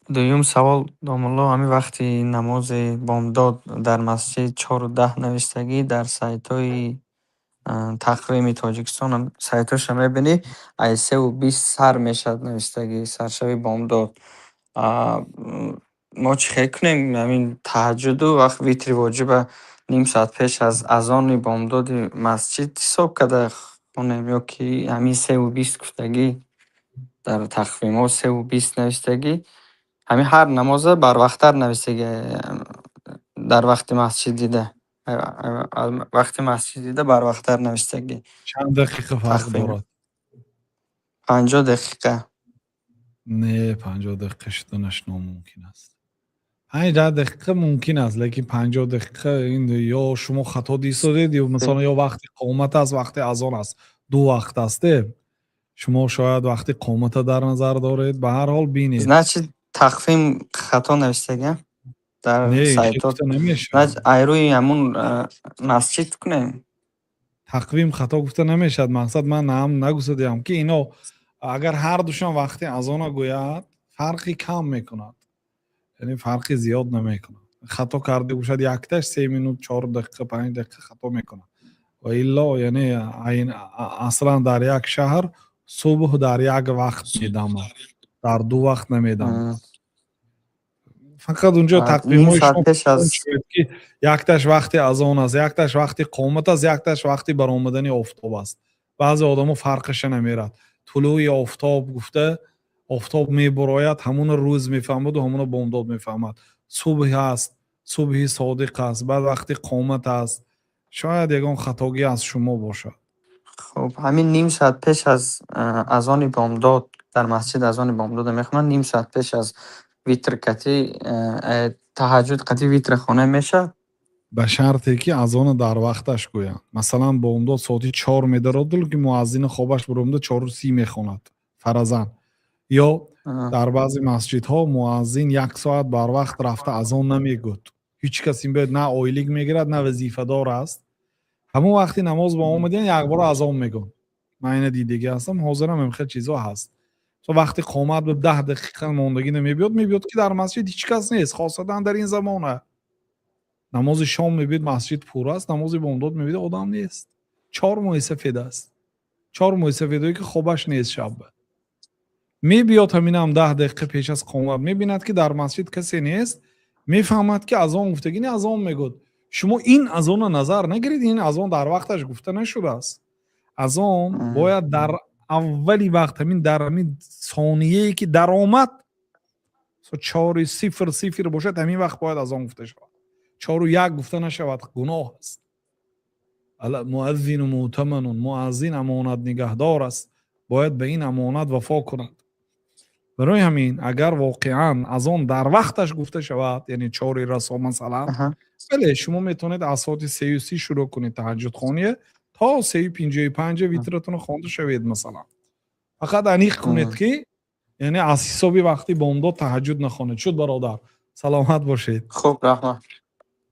Дуюм савол, домулло, ҳамин вақти намози бомдод дар масҷид 4:10 навистагӣ, дар сайтҳои тақвими Тоҷикистон сайтҳоша мебинӣ, ай 3:20 сар мешавад навистагӣ, саршави бомдод. Мо чӣ хел кунем ҳамин таҳаҷҷуду вақт витри воҷиба ним соат пеш аз азони бомдоди масҷид ҳисоб карда хонем ё ки ҳамин 3:20 гуфтагӣ, дар тақвимҳо 3:20 навистагӣ, ҳамин ҳар намоза барвақттар навистагӣ, дар вақти масҷид дида, вақти масҷид дида барвақттар навистагӣ. Чанд дақиқа фарқ дорад? 50 дақиқа. Не, 50 дақиқа шуданаш номумкин аст. 5-10 дақиқа мумкин аст, лекин 50 дақиқа ин ё шумо хато дистодед, ё масалан, ё вақти қомат аст, вақти азон аст, ду вақт аст. Шумо шояд вақти қомата дар назар доред. Ба ҳар ҳол, бинед. Значит, тақвим хато навистагӣ дар сайтҳо. Ай рӯи ҳамун масҷид кунем. Тақвим хато гуфта намешавад. Мақсад, ман наам нагуфтаам, ки ино агар ҳардушон вақти азона гӯяд, фарқи кам мекунад, яъне фарқи зиёд намекунад. Хато карда бошад якташ, 3 минут, 4 дақиқа, 5 дақиқа хато мекунад. Ва илло, яъне аслан дар як шаҳр субҳ дар як вақт медамад, дар ду вақт намедамад. Фақат унҷо тақвимҳои шумо ки якташ вақти азон аст, якташ вақти қомат аст, якташ вақти баромадани офтоб аст. Баъзе одамо фарқаша намерад. Тулӯи офтоб гуфта, офтоб мебурояд, ҳамуна рӯз мефаҳмаду ҳамуна бомдод мефаҳмад. Субҳ аст, субҳи содиқ аст, баъд вақти қомат аст. Шояд ягон хатогӣ аз шумо бошад. Хуб, ҳамин ним соат пеш аз азони бомдод дар масҷид азони бомдода мехонанд, ним соат пеш аз витр кати таҳаҷҷуд қати витр хона мешавад? Ба шарте ки азона дар вақташ гӯянд. Масалан, бомдод соати 4 медарод, ки муаззини хобаш буромда 4:30 мехонад, фаразан. Ё дар баъзе масҷидҳо муаззин як соат барвақт рафта азон намегӯд. Ҳеҷ кас ин бояд на ойлик мегирад, на вазифадор аст. Ҳамон вақти намоз ба омадиян, якбора азон мегӯн. Ман ина дидагӣ ҳастам, ҳозирам ҳамхел чизҳо ҳаст. Вақти қомат ба 10 дақиқа мондагӣ намебиёд, мебиёд ки дар масҷид ҳеҷ кас нест, хосатан дар ин замона. Намози шом мебиёд, масҷид пур аст, намози бомдод мебиёд, одам нест. Чор моҳи сафед аст, чор моҳи сафедое ки хобаш нест шаб. Мебиёд, ҳаминам 10 дақиқа пеш аз қомат мебинад, ки дар масҷид касе нест, мефаҳмад, ки азон гуфтагӣ не, азон мегӯд. Шумо ин азонро назар нагиред, ин азон дар вақташ гуфта нашудааст. Азон бояд дар аввали вақт, ҳамин дар ҳамин сонияе ки даромад, 4:00 бошад, ҳамин вақт бояд азон гуфта шавад. 4:01 гуфта нашавад, гуноҳ аст. Муаззину муътаманун, муаззин амонат нигаҳдор аст, бояд ба ин амонат вафо кунад. Барои ҳамин, агар воқеан азон дар вақташ гуфта шавад, яъне чори расо масалан, бале, шумо метавонед аз соати 3:30 шурӯъ кунед таҳаҷҷудхония, то 3:55 витратонро хонда шавед масалан. Фақат аниқ кунед, ки яъне аз ҳисоби вақти бомдод таҳаҷҷуд нахонед. Шуд, бародар, саломат бошед. Хуб, раҳмат.